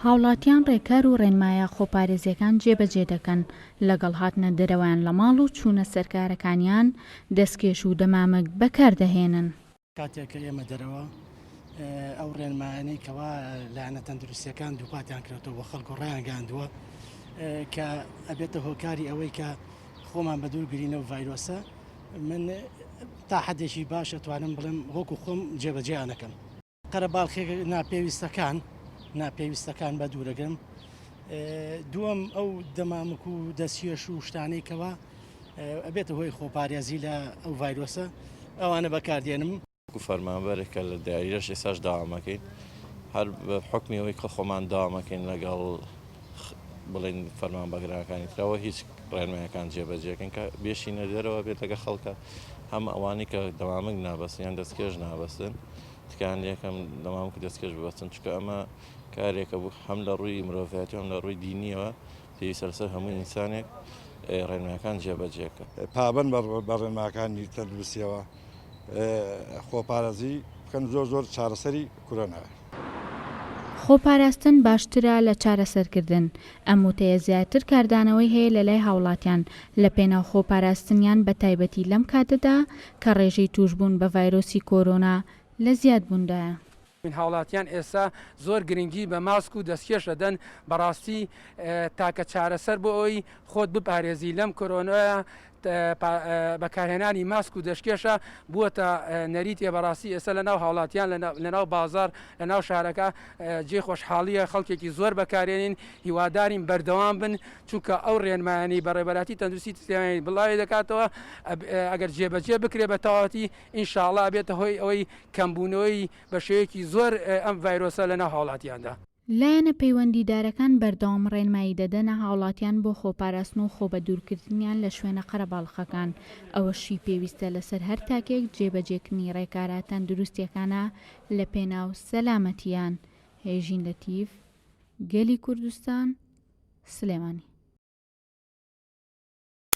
هاوڵاتیان ڕێکار و ڕێنمایە خۆپارێزیەکان جێبەجێ دەکەن، لەگەڵ هاتنە دەرەوەیان لە ماڵ و چوونە سەر کارەکانیان دەستکێش و دەمامک بەکاردەهێنن. کاتێک کە ئێمە دەرەوە ئەو ڕێنمایانەی کەوا لایەنە تەندروستیەکان دووپاتیان کرێتەوە بۆ خەڵک و ڕایانگەیاندووە کە ئەبێتە هۆکاری ئەوەی کە خۆمان بە دوور گرینە و ڤایرۆسە من تا حدێکی باش ئەتوانم بڵێم وەکو خۆم جێبەجێیانەکەم. قەرەباڵخی ناپێویستەکان ناپێویستەکان بە دوورەگرم دووەم ئەو دەمامک و دەستکێش و شتانەی کەوا ئەبێتە هۆی خۆپارێزی لە ئەو ڤایرۆسە ئەوانە بەکاردێنم. وەکو فەرمانبەرێک کە لە دایرەش ئێستاش داوامەکەین هەر بە حوکمی ئەوەی کە خۆمان داوامەکەین لەگەڵ بڵێن فەرمانبەرەکانی ترەوە هیچ ڕێنمایەکان جێبەجێکەن کە بێشینە دەرەوە بێت لەگە خەڵکە هەم ئەوانەی کە دەمامک نابەستن یان دەستکێش نابەستن تکایان لێکەم دەمامک و دەستکێش ببەستن چونکە ئەمە کارێکە بوو هەم لە ڕووی مرۆڤایەتی هەم لە ڕووی دینیەوە پێویستە لەسەر هەموو ئینسانێک ڕێنمایەکان جێبەجێ کە. پابەند بە ڕێنماکانی تەندروستیەوە خۆپارێزی بکەن زۆر زۆر چارەسەری کورۆنایە. خۆپاراستن باشترە لە چارەسەرکردن، ئەم وتەیە زیاتر کاردانەوەی هەیە لەلای هاوڵاتیان لەپێناو خۆپاراستنیان بەتایبەتی لەم کاتەدا کە ڕێژەی توشبوون بە ڤایرۆسی کۆرۆنا لە زیادبووندایە. هاوڵاتیان ئێستا زۆر گرنگی بە ماسک و دەستکێش ئەدەن، بەڕاستی تاکە چارەسەر بۆ ئەوەی خۆت بپارێزی لەم کۆرۆنایە بەکارهێنانی ماسک و دەستکێشە بووەتە نەریتێ بەڕاستی ئێستا لەناو هاوڵاتیان لەناو بازاڕ لەناو شارەکە جێی خۆشحاڵیە خەڵکێکی زۆر بەکارێنین هیوادارین بەردەوام بن چونکە ئەو ڕێنمایانەی بەڕێوەبەرایەتی تەندروستی سلێمانی بڵاوی دەکاتەوە ئەگەر جێبەجێ بکرێت بە تەواوەتی ئینشاڵا ئەبێتە هۆی ئەوەی کەمبوونەوەی بە شێوەیەکی زۆر ئەم ڤایرۆسە لەناو هاوڵاتیاندا. لایەنە پەیوەندیدارەکان بەردەوام ڕێنمایی دەدەنە هاوڵاتیان بۆ خۆپاراستن و خۆبەدوورکردنیان لە شوێنە قەرەباڵخەکان، ئەوەشی پێویستە لەسەر هەر تاکێک جێبەجێکردنی ڕێکارە تەندروستیەکانە لەپێناو سەلامەتیان. هێژین لەتیف، گەلی کوردستان، سلێمانی.